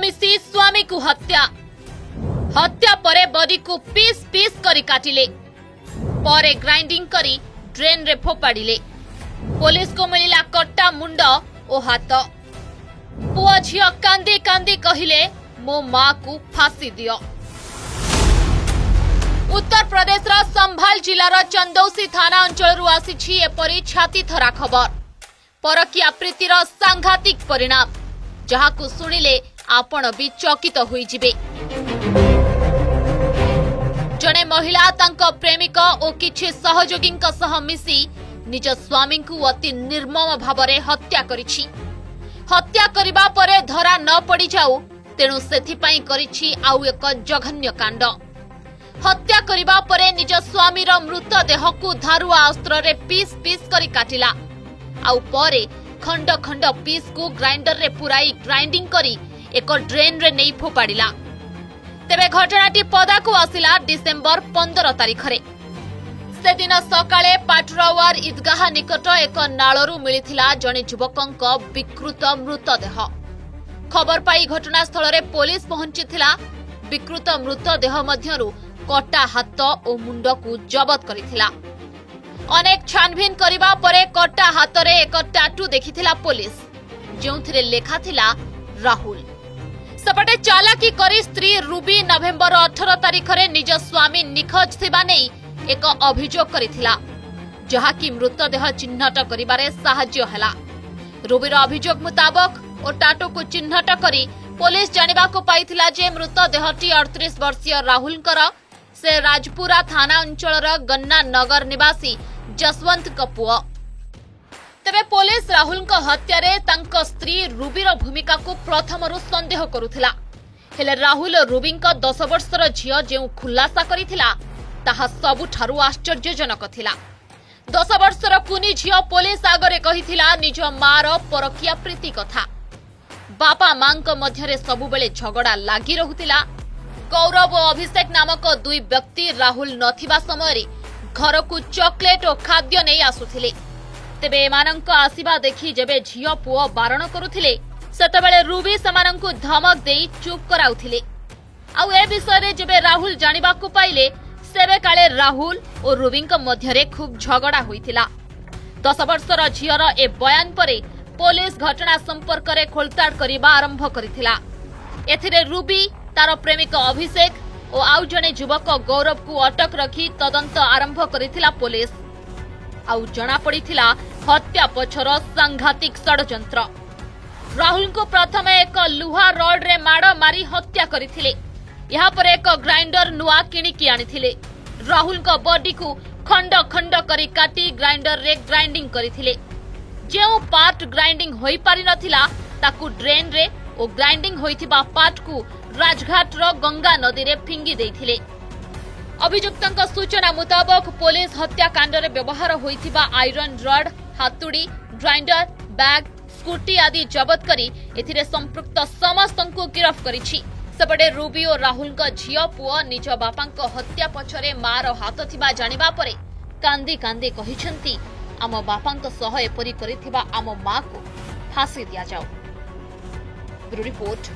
ମିଶି ସ୍ୱାମୀକୁ ହତ୍ୟା। ହତ୍ୟା ପରେ ବଡିକୁ ପିସ୍ ପିସ୍ କରି କାଟିଲେ, ପରେ ଗ୍ରାଇଣ୍ଡିଂ କରି ଡ୍ରେନରେ ଫୋପାଡ଼ିଲେ। ପୋଲିସକୁ ମିଳିଲା କଟା ମୁଣ୍ଡ ଓ ହାତ। ପୁଅ ଝିଅ କାନ୍ଦି କାନ୍ଦି କହିଲେ, "ମୋ ମାକୁ ଫାଶୀ ଦିଅ।" ଉତ୍ତରପ୍ରଦେଶର ସମ୍ଭାଲ ଜିଲ୍ଲାର ଚନ୍ଦୌସି ଥାନା ଅଞ୍ଚଳରୁ ଆସିଛି ଏପରି ଛାତିଥରା ଖବର। ପରକୀୟା ପ୍ରୀତିର ସାଂଘାତିକ ପରିଣାମ, ଯାହାକୁ ଶୁଣିଲେ ଆପଣ ବି ଚକିତ ହୋଇଯିବେ। ଜଣେ ମହିଳା ତାଙ୍କ ପ୍ରେମିକ ଓ କିଛି ସହଯୋଗୀଙ୍କ ସହ ମିଶି ନିଜ ସ୍ୱାମୀଙ୍କୁ ଅତି ନିର୍ମମ ଭାବରେ ହତ୍ୟା କରିଛି। ହତ୍ୟା କରିବା ପରେ ଧରା ନ ପଡ଼ିଯାଉ, ତେଣୁ ସେଥିପାଇଁ କରିଛି ଆଉ ଏକ ଜଘନ୍ୟ କାଣ୍ଡ। ହତ୍ୟା କରିବା ପରେ ନିଜ ସ୍ୱାମୀର ମୃତଦେହକୁ ଧାରୁଆ ଅସ୍ତ୍ରରେ ପିସ୍ ପିସ୍ କରି କାଟିଲା, ଆଉ ପରେ ଖଣ୍ଡ ଖଣ୍ଡ ପିସ୍କୁ ଗ୍ରାଇଣ୍ଡରରେ ପୁରାଇ ଗ୍ରାଇଣ୍ଡିଂ କରି ଏକ ଡ୍ରେନରେ ନେଇ ଫୋପାଡ଼ିଲା। ତେବେ ଘଟଣାଟି ପଦାକୁ ଆସିଲା ଡିସେମ୍ବର 15 ତାରିଖରେ। ସେଦିନ ସକାଳେ ପାଟରାୱାର ଇଦଗାହ ନିକଟ ଏକ ନାଳରୁ ମିଳିଥିଲା ଜଣେ ଯୁବକଙ୍କ ବିକୃତ ମୃତଦେହ। ଖବର ପାଇ ଘଟଣାସ୍ଥଳରେ ପୋଲିସ ପହଞ୍ଚିଥିଲା। ବିକୃତ ମୃତଦେହ ମଧ୍ୟରୁ କଟା ହାତ ଓ ମୁଣ୍ଡକୁ ଜବତ କରିଥିଲା। ଅନେକ ଛାନଭିନ କରିବା ପରେ କଟା ହାତରେ ଏକ ଟାଟୁ ଦେଖିଥିଲା ପୋଲିସ, ଯେଉଁଥିରେ ଲେଖା ଥିଲା ରାହୁଲ। ସେପଟେ ଚାଲାକି କରି ସ୍ତ୍ରୀ ରୁବି ନଭେମ୍ବର 18 ତାରିଖରେ ନିଜ ସ୍ୱାମୀ ନିଖୋଜ ଥିବା ନେଇ ଏକ ଅଭିଯୋଗ କରିଥିଲା, ଯାହାକି ମୃତଦେହ ଚିହ୍ନଟ କରିବାରେ ସାହାଯ୍ୟ ହେଲା। ରୁବିର ଅଭିଯୋଗ ମୁତାବକ ଓ ଟାଟୁକୁ ଚିହ୍ନଟ କରି ପୋଲିସ ଜାଣିବାକୁ ପାଇଥିଲା ଯେ ମୃତଦେହଟି 38 ବର୍ଷୀୟ ରାହୁଲଙ୍କର। ସେ ରାଜପୁରା ଥାନା ଅଞ୍ଚଳର ଗନ୍ନା ନଗର ନିବାସୀ ଯଶୱନ୍ତଙ୍କ ପୁଅ। ତେବେ ପୋଲିସ ରାହୁଲଙ୍କ ହତ୍ୟାରେ ତାଙ୍କ ସ୍ତ୍ରୀ ରୁବିର ଭୂମିକାକୁ ପ୍ରଥମରୁ ସନ୍ଦେହ କରୁଥିଲା। ହେଲେ ରାହୁଲ ଓ ରୁବିଙ୍କ 10 ବର୍ଷର ଝିଅ ଯେଉଁ ଖୁଲାସା କରିଥିଲା, ତାହା ସବୁଠାରୁ ଆଶ୍ଚର୍ଯ୍ୟଜନକ ଥିଲା। 10 ବର୍ଷର କୁନି ଝିଅ ପୋଲିସ ଆଗରେ କହିଥିଲା ନିଜ ମାର ପରକୀୟା ପ୍ରୀତି କଥା। ବାପା ମାଙ୍କ ମଧ୍ୟରେ ସବୁବେଳେ ଝଗଡ଼ା ଲାଗି ରହୁଥିଲା। ଗୌରବ ଓ ଅଭିଷେକ ନାମକ ଦୁଇ ବ୍ୟକ୍ତି ରାହୁଲ ନଥିବା ସମୟରେ ଘରକୁ ଚକୋଲେଟ ଓ ଖାଦ୍ୟ ନେଇ ଆସୁଥିଲେ। ତେବେ ଏମାନଙ୍କ ଆସିବା ଦେଖି ଯେବେ ଝିଅ ପୁଅ ବାରଣ କରୁଥିଲେ, ସେତେବେଳେ ରୁବି ସେମାନଙ୍କୁ ଧମକ ଦେଇ ଚୁପ୍ କରାଉଥିଲେ। ଆଉ ଏ ବିଷୟରେ ଯେବେ ରାହୁଲ ଜାଣିବାକୁ ପାଇଲେ, ସେବେ କାଳେ ରାହୁଲ ଓ ରୁବିଙ୍କ ମଧ୍ୟରେ ଖୁବ୍ ଝଗଡ଼ା ହୋଇଥିଲା। 10 ବର୍ଷର ଝିଅର ଏ ବୟାନ ପରେ ପୋଲିସ ଘଟଣା ସମ୍ପର୍କରେ ଖୋଳତାଡ଼ କରିବା ଆରମ୍ଭ କରିଥିଲା। ଏଥିରେ ରୁବି, ତାର ପ୍ରେମିକ ଅଭିଷେକ ଓ ଆଉ ଜଣେ ଯୁବକ ଗୌରବକୁ ଅଟକ ରଖି ତଦନ୍ତ ଆରମ୍ଭ କରିଥିଲା ପୋଲିସ। ଆଉ ଜଣାପଡ଼ିଥିଲା ହତ୍ୟା ପଛର ସାଂଘାତିକ ଷଡ଼ଯନ୍ତ୍ର। ରାହୁଲଙ୍କୁ ପ୍ରଥମେ ଏକ ଲୁହା ରଡ୍ରେ ମାଡ଼ ମାରି ହତ୍ୟା କରିଥିଲେ। ଏହାପରେ ଏକ ଗ୍ରାଇଣ୍ଡର ନୂଆ କିଣିକି ଆଣିଥିଲେ। ରାହୁଲଙ୍କ ବଡିକୁ ଖଣ୍ଡ ଖଣ୍ଡ କରି କାଟି ଗ୍ରାଇଣ୍ଡରରେ ଗ୍ରାଇଣ୍ଡିଂ କରିଥିଲେ। ଯେଉଁ ପାର୍ଟ ଗ୍ରାଇଣ୍ଡିଂ ହୋଇପାରିନଥିଲା, ତାକୁ ଡ୍ରେନରେ ଓ ଗ୍ରାଇଣ୍ଡିଂ ହୋଇଥିବା ପାର୍ଟକୁ ରାଜଘାଟର ଗଙ୍ଗା ନଦୀରେ ଫିଙ୍ଗି ଦେଇଥିଲେ। ଅଭିଯୁକ୍ତଙ୍କ ସୂଚନା ମୁତାବକ, ପୋଲିସ ହତ୍ୟାକାଣ୍ଡରେ ବ୍ୟବହାର ହୋଇଥିବା ଆଇରନ୍ ରଡ୍, ହାତୁଡ଼ି, ଗ୍ରାଇଣ୍ଡର, ବ୍ୟାଗ୍, ସ୍କୁଟି ଆଦି ଜବତ କରି ଏଥିରେ ସମ୍ପୃକ୍ତ ସମସ୍ତଙ୍କୁ ଗିରଫ କରିଛି। ସେପଟେ ରୁବି ଓ ରାହୁଲଙ୍କ ଝିଅ ପୁଅ ନିଜ ବାପାଙ୍କ ହତ୍ୟା ପଛରେ ମାର ହାତ ଥିବା ଜାଣିବା ପରେ କାନ୍ଦି କାନ୍ଦି କହିଛନ୍ତି, "ଆମ ବାପାଙ୍କ ସହ ଏପରି କରିଥିବା ଆମ ମାକୁ ଫାଶୀ ଦିଆଯାଉ।" Bureau report.